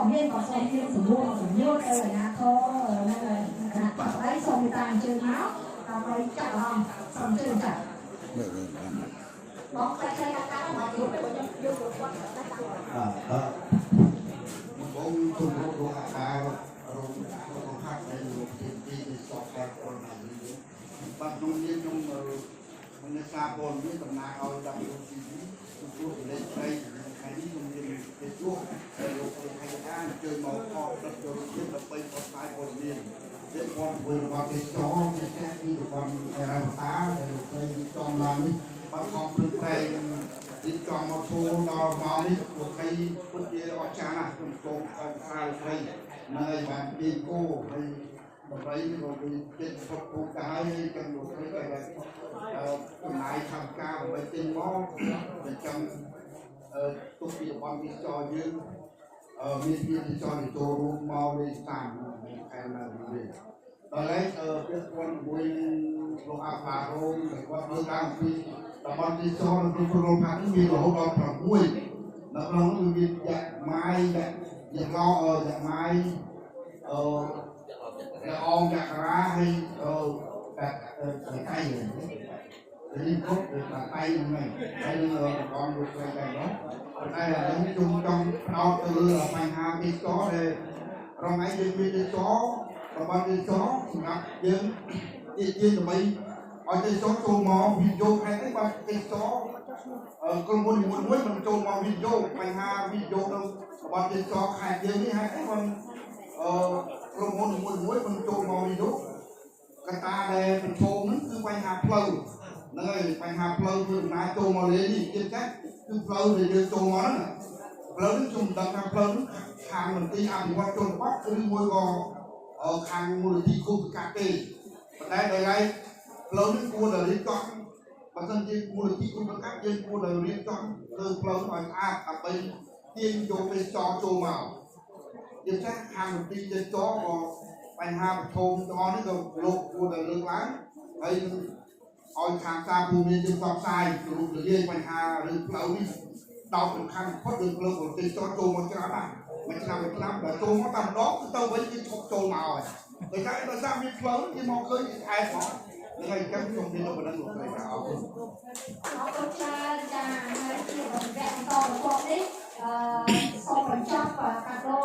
ព័ត៌មានក៏សូមមានសំណួរសំណួរទៅអាជ្ញាធរនិងគណៈបក្សដីសូមមេត្តាអញ្ជើញមកដើម្បីចាប់អារម្មណ៍សូមអញ្ជើញចា៎បងតែខ្លីកាត់កាត់មកយកទៅខ្ញុំយកគាត់ដាក់តាំង បាទបងទូលោកអាបារងរងហាក់ដែលលោកទីទីសពបែបពលណានេះបាទក្នុងនាមខ្ញុំមានសារព័ត៌មានតំណាងឲ្យ WCB ទទួលលេខត្រីថ្ងៃនេះខ្ញុំមានទៅជួបហើយលោកលោកហេតុការអញ្ជើញមកខកដិតចូលជាតិដើម្បីផ្សព្វផ្សាយព័ត៌មានពាក់ព័ន្ធជាមួយរបស់ទេសចរពិសេសពីតំបន់អេរ៉ាតាដែលលោកស្រីរៀបចំឡើងនេះបាទខំប្រឹងប្រែងរៀបចំមកធ្វើដល់មកនេះលោកស្រីពិតជាអស្ចារ្យណាស់ខ្ញុំសូមអរសាទរលោកស្រីនៅឲ្យបានពីគោហើយដំរីនេះក៏វាចិត្តផុតពូទៅហើយចឹងលោកស្រីក៏ចំណាយថវិកាដើម្បីទិញមកចិញ្ចឹមទុកពីតំបន់ទេសចរយើងមានពីទេសចរទៅចូលរួមមកលេងតាមខែណាវិញដល់ហើយពាក់ព័ន្ធជាមួយនឹងលោកអាបារ៉ូមដែលគាត់លើកឡើងពីតំបន់ទេសចរនៅក្នុងក្រុងផាក់នេះមានរហូតដល់6នៅក្នុងនោះមានយ៉ាក់ម៉ាយយ៉ាក់យ៉ាក់ឡយ៉ាក់ម៉ាយអឺយ៉ាអងយ៉ាក់រ៉ាហើយអឺតែតែរីកុកតែតែហ្នឹងហើយនឹងតំបន់លោកស្រីដែរនោះប៉ុន្តែឥឡូវនេះខ្ញុំចង់ផ្ដោតទៅលើបញ្ហាទេសចរដែលរងថ្ងៃយើងមានទេសចរតំបន់ទេសចរសម្រាប់យើងទាក់ទាញដើម្បីឲ្យទេសចរចូលមកវិនិយោគហេតុអីបាទទេសចរក្រុមហ៊ុននីមួយៗមិនចូលមកវិនិយោគបញ្ហាវិនិយោគនៅតំបន់ទេសចរខេត្តយើងនេះហេតុអីបានអឺក្រុមហ៊ុននីមួយៗមិនចូលមកវិនិយោគកត្តាដែលប្រឈមហ្នឹងគឺបញ្ហាផ្លូវហ្នឹងហើយបញ្ហាផ្លូវធ្វើដំណើរចូលមកលេងនេះជាពិសេសគឺផ្លូវដែលយើងចូលមកហ្នឹងផ្លូវនេះខ្ញុំមិនដឹងថាផ្លូវហ្នឹងខាងមន្ទីរអភិវឌ្ឍជនបទឬមួយក៏ខាងមូលនិធិគុំសង្កាត់ទេប៉ុន្តែដោយឡែកផ្លូវនេះគួរតែរៀបចំបើមិនជាមូលនិធិគុំសង្កាត់យើងគួរតែរៀបចំលើផ្លូវឲ្យស្អាតដើម្បីទាញយកទេសចរចូលមកជាពិសេសខាងមន្ទីរទេសចរក៏បញ្ហាប្រឈមទាំងអស់នេះក៏លោកគួរតែលើកឡើងហើយឲ្យខាងសារព័ត៌មានយើងផ្សព្វផ្សាយទូលំទូលាយបញ្ហារឿងផ្លូវនេះដោតសំខាន់បំផុតរឿងផ្លូវប្រទេសចរចូលមកច្រើនណាស់មួយឆ្នាំមួយឆ្នាំដល់ចូលមកតែម្ដងគឺទៅវិញគឺឈប់ចូលមកហើយដោយសារដោយសារមានផ្លូវគេមកឃើញគេអែបហ្មងហ្នឹងហើយអញ្ចឹងខ្ញុំមានប៉ុណ្្នឹងលោកស្រីបាទអរគុណ អរគុណច្រើនចាហើយជាវគ្គបន្តបន្ទាប់នេះអឺសូមបញ្ចប់កាដូ